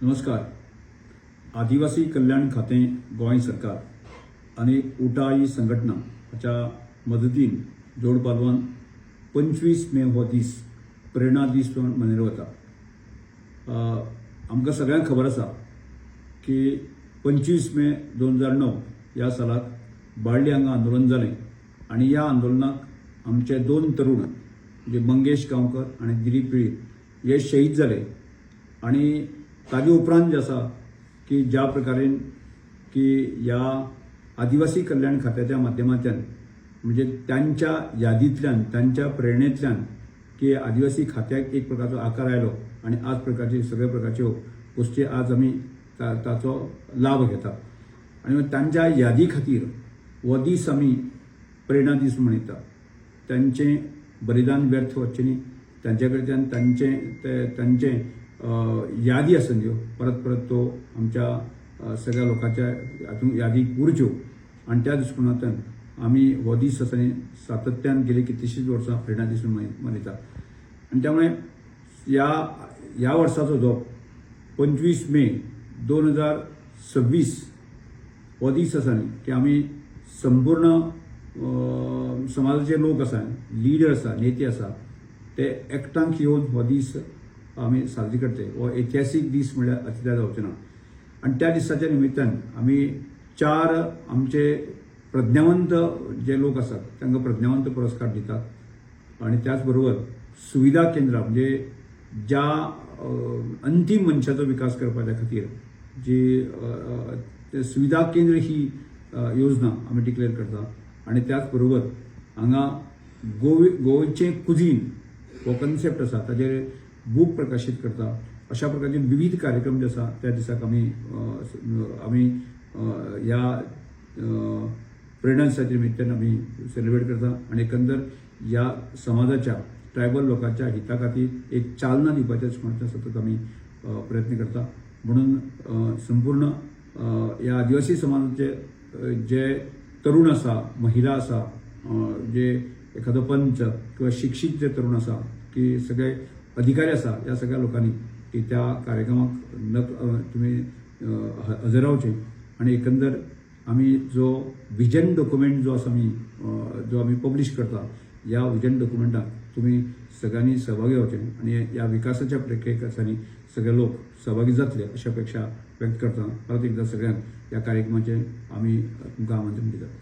नमस्कार. आदिवासी कल्याण खातें, गोंय सरकार आनी उटा ही संघटना हाच्या मदतीन, जोड पालवान 25 मे हो दीस प्रेरणा दीस म्हणून मनयलो वता. आमकां सगळ्यांक खबर आसा की 25 मे 2009 ह्या सालाक बाळ्ळी हांगा आंदोलन जालें आनी ह्या आंदोलनाक आमचे दोन तरुण, म्हणजे मंगेश गांवकर आनी दिलीप वेळीप, हे शहीद जाले. आनी ताजे उपरांत जे आसा की ज्या प्रकारेन की ह्या आदिवासी कल्याण खात्याच्या माध्यमांतल्यान, म्हणजे तांच्या यादींतल्यान, तांच्या प्रेरणेंतल्यान की आदिवासी खात्याक एक प्रकारचो आकार आयलो आनी आज प्रकारचे सगळ्या प्रकारच्यो गोश्टी आज आमी ताचो लाभ घेता. आनी तांच्या यादी खातीर हो दीस आमी प्रेरणा दीस मनयता. तांचें बलिदान व्यर्थ वचचें न्ही, तांचे कडच्यान तांचें ते तांचें यादी आसा त्यो परत परत तो आमच्या सगळ्या लोकांच्या हातूंत यादी उरच्यो. आनी त्या दृश्टिकोनांतल्यान आमी हो दीस आसा न्ही सातत्यान गेली कितलीशींच वर्सां प्रेरणा दीस म्हूण मनयता. आनी त्यामुळे ह्या ह्या वर्साचो जो 25 मे 2026 हो दीस आसा न्ही की आमी संपूर्ण समाजाचे लोक आसा, लिडर आसा, नेते आसा, ते एकठांय येवन हो दीस आमी साजरी करतले. हो ऐतिहासीक दीस म्हणल्यार अतिताय जावचें ना. आनी त्या दिसाच्या निमित्तान आमी चार आमचे प्रज्ञावंत जे लोक आसात तांकां प्रज्ञावंत पुरस्कार दितात. आनी त्याच बरोबर सुविधा केंद्रां, म्हणजे ज्या अंतीम मनशाचो विकास करपाच्या खातीर जी ते सुविधा केंद्र ही योजना आमी डिक्लेअर करता. आनी त्याच बरोबर हांगा गोंयचें कुझीन हो कन्सेप्ट आसा ताजेर बूक प्रकाशीत करता. अशा प्रकारचे विविध कार्यक्रम जे आसा त्या दिसाक आमी आमी ह्या प्रेरणा दिसाच्या निमित्तान आमी सेलिब्रेट करता. आनी एकंदर ह्या समाजाच्या, ट्रायबल लोकांच्या हिता खातीर एक चालना दिवपाच्या दृश्टिकोनांतल्यान सतत आमी प्रयत्न करता. म्हणून संपूर्ण ह्या आदिवासी समाजाचे जे तरुण आसा, महिला आसा, जे एखादो पंच किंवा शिक्षीत जे तरुण आसा की सगळे अधिकारी आसा, ह्या सगळ्या लोकांनी की त्या कार्यक्रमाक तुमी हजर रावचे. आनी एकंदर आमी जो विजन डॉक्युमेंट जो आसा आमी जो आमी पब्लिश करता, ह्या विजन डॉक्युमेंटाक तुमी सगळ्यांनी सहभागी जावचे आनी ह्या विकासाच्या प्रक्रियेक सगळे लोक सहभागी जातले अशी अपेक्षा व्यक्त करता. परत एकदा सगळ्यांक ह्या कार्यक्रमाचें आमी तुमकां आमंत्रण दितात.